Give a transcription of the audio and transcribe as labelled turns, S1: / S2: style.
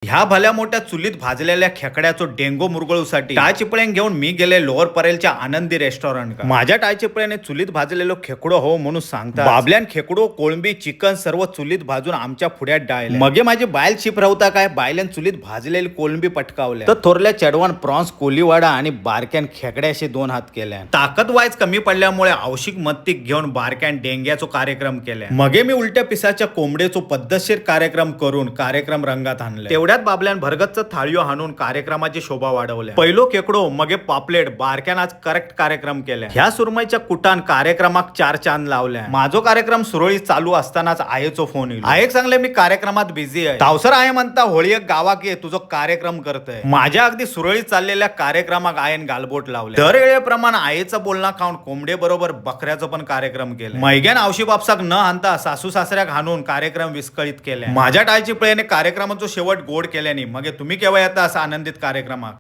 S1: ह्या भल्या मोठ्या चुलीत भाजलेल्या खेकड्याचो डेंगो मुरगळूसाठी टाळचिपळ्यान घेऊन मी गेले लोअर परेलच्या आनंदी रेस्टॉरंट. माझ्या टाळचिपळ्याने चुलीत भाजलेलो खेकडो हो म्हणून सांगता बाबल्यान खेकडो, कोळंबी, चिकन सर्व चुलीत भाजून आमच्या पुढ्यात डाळले. मगे माझी बायल शिप राहता काय, बायल्यान चुलीत भाजलेली कोळंबी पटकावल्या तर थोरल्या चेडवान प्रॉन्स कोलीवाडा आणि बारक्यान खेकड्याशी दोन हात केल्या. ताकद वाईज कमी पडल्यामुळे आवशिक मत्तीक घेऊन बारक्यान डेंग्याचो कार्यक्रम केला. मगे मी उलट्या पिसाच्या कोंबडेचो पद्धतशीर कार्यक्रम करून कार्यक्रम रंगात आणले. तेवढ्यात बाबल्यान भरगच्च थाळीयो हाणून कार्यक्रमाची शोभा वाढवल्या. पहिलो खेकडो, मगे पापलेट, बारक्यान आज करेक्ट कार्यक्रम केला. ह्या सुरमईच्या कुटान कार्यक्रमाक चार चांद लावल्या. माझो कार्यक्रम सुरळीत चालू असतानाच आयेचो फोन येईल. आयेक सांगले मी कार्यक्रमात बिझी आहे. तावसर आहे म्हणता होळी एक गावाक ये, तुझो कार्यक्रम करतय. माझ्या अगदी सुरळीत चाललेल्या कार्यक्रमाक आयन गालबोट लावले. दरवेळेप्रमाणे आईचं बोलणं खाऊन कोंबडे बरोबर बकऱ्याचा पण कार्यक्रम केला. मैग्यान आवशी बापसाक न आणता सासू सासऱ्याक हाणून कार्यक्रम विस्कळीत केला. माझ्या टाळची पळेने कार्यक्रमाचो शेवट गोड केल्याने मग तुम्ही केव्हा येता असा आनंदित कार्यक्रमाक.